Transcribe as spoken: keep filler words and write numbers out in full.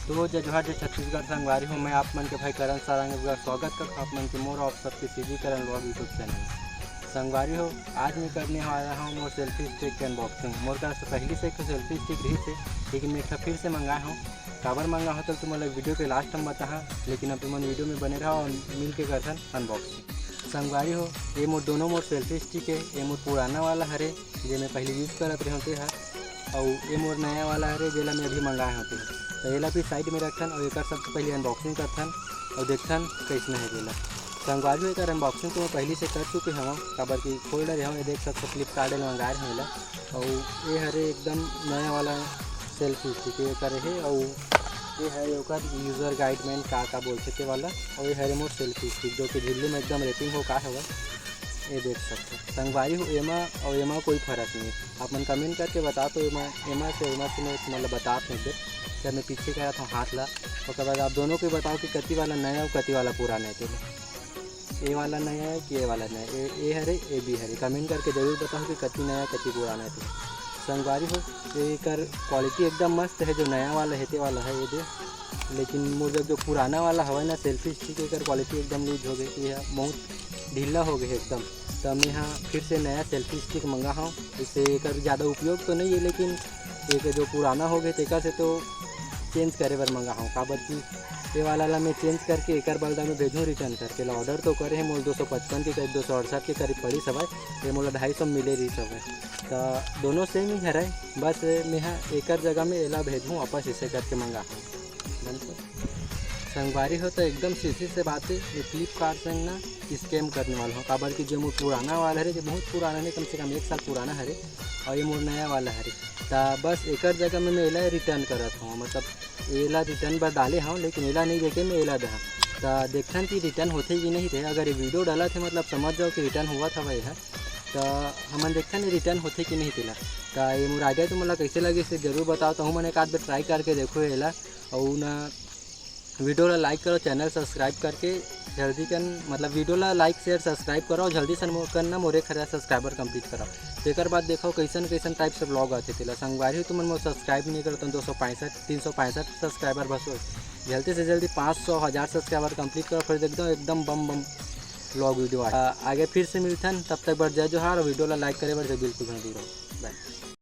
तो जय जोहार, जय छत्तीसगढ़ संगवारी हो। मैं आप मन के भाई करण सारंग एक बार स्वागत करता हूँ आप मन के मोर आप सबके सीजी करण vlog YouTube चैनल। संगवारी हो, आज मैं करने वाला हूँ मोर सेल्फी स्टिक के अनबॉक्सिंग। मोर करा से पहली से एक सेल्फी स्टिक रही थे, लेकिन मैं एक ठा फिर से मंगाए हूँ। काबर मंगा हो तो तुम लोग वीडियो के लास्ट में बताहा, लेकिन अब तुमन वीडियो में बने रहो और मिल के करथन अनबॉक्सिंग। संगवारी हो, ये मोर दोनों मोर सेल्फी स्टिक है। ये मोर पुराना वाला हरे, जे मैं पहले यूज करत रहे होते हर, और ये मोर नया वाला हरे, जेला मैं अभी मंगाए होते हर। तो एला भी साइड में रखथन और एक सबसे पहले अनबॉक्सिंग करथन और देखथन कैसने है जेला। संगवारी हो, एकर अनबॉक्सिंग तो मैं पहले से कर चुके हूँ, काबर कि खोल डरे हूँ। ये देख सकते, फ्लिपकार्ट ले मंगाए रहे एला। और ये हरे एकदम नया वाला सेल्फी स्टिक ये करे है, और ये हरे ओकर यूजर गाइड में का का बोलथे ते वाला, और ये हरे मोर सेल्फी स्टिक जो कि झिल्ली में एकदम रैपिंग हो का हवय। ये देख सकते संगवारी हो, एमा और एमा कोई फर्क नहीं। आप मन कमेंट करके बता तो एमा, एमा से एमा से मैं मतलब बता नहीं दे। जब मैं पीछे करा था हाथ ला, ओकर बाद आप दोनों को बताओ कि कति वाला नया और कति वाला पुराना है तेला। ए वाला नया है कि ए वाला नया है? ए, ए हरे, ए बी हरे। कमेंट करके जरूर बताओ कि कति नया, कति पुराना है। तो संगवारी हो, एकर क्वालिटी एकदम मस्त है, जो नया वाला है ते वाला है ये दे। लेकिन मोर जब जो पुराना वाला हवा ना सेल्फी स्टिक, एकर क्वालिटी एकदम लूज हो गई, ये बहुत ढीला हो गए एकदम। तो मैं यहाँ फिर से नया सेल्फी स्टिक मंगा हूँ। इससे एकर ज़्यादा उपयोग तो नहीं है, लेकिन एक जो पुराना हो गए तेकर से तो चेंज करे बर मंगा हूँ, काबर कि ये वाला ला मैं चेंज करके एकर बदला में भेजूँ रिटर्न करके। ला ऑर्डर तो करे है मोर दो सौ पचपन के करीब, दो सौ अड़सठ के करीब पड़ी सवाई, ये मोला ढाई सौ मिले रही सवाई। तो दोनों सेम ही हरे, बस मैं हा एकर जगह में एला भेजूँ वापस, इसे करके मंगा हूँ। संगवारी हो तो एकदम सीधी से बात है, ये फ्लिपकार्ट से ना स्कैम करने वाला हूँ, काबर कि जो मोर पुराना वाला हरे, जो बहुत पुराना नहीं, कम से कम एक साल पुराना हरे, और ये मोर नया वाला हरे। तो बस एकर जगह में मैं एला रिटर्न करत हूँ, मतलब एला रिटर्न बर डाले हूँ, लेकिन एला नहीं देके मैं एला दहा। तो देखथन कि रिटर्न होथे कि नहीं थे। अगर ये वीडियो डालत है, मतलब समझ जाओ कि रिटर्न हुआ था भाई है। तो हमन देखथन ये रिटर्न होथे कि नहीं तेला। तो ये मोर आइडिया तुमन ला कैसे लगे, इसे जरूर बताओ। तो हमन एक आध बार ट्राई करके देखो एला, और ना वीडियो ला लाइक करो, चैनल सब्सक्राइब करके जल्दी कन, मतलब वीडियो ला लाइक, शेयर, सब्सक्राइब करो, जल्दी से मो-, करना मोरे खरा सब्सक्राइबर कंप्लीट करो। तेकर बाद देखो कैसन कैसन टाइप से ब्लॉग आथे तेला। संगवारी हो, तुमन मोर सब्सक्राइब नहीं करत हो, दो सौ पैंसठ, तीन सौ पैंसठ सब्सक्राइबर बस हो। जल्दी से जल्दी पाँच सौ, हज़ार सब्सक्राइबर कंप्लीट करो, फिर एकदम, एकदम बम बम ब्लॉग वीडियो आ। आगे फिर से मिलथन, तब तक बर जय जोहार, और वीडियो ला लाइक करे बर बिल्कुल भी नहीं रहो।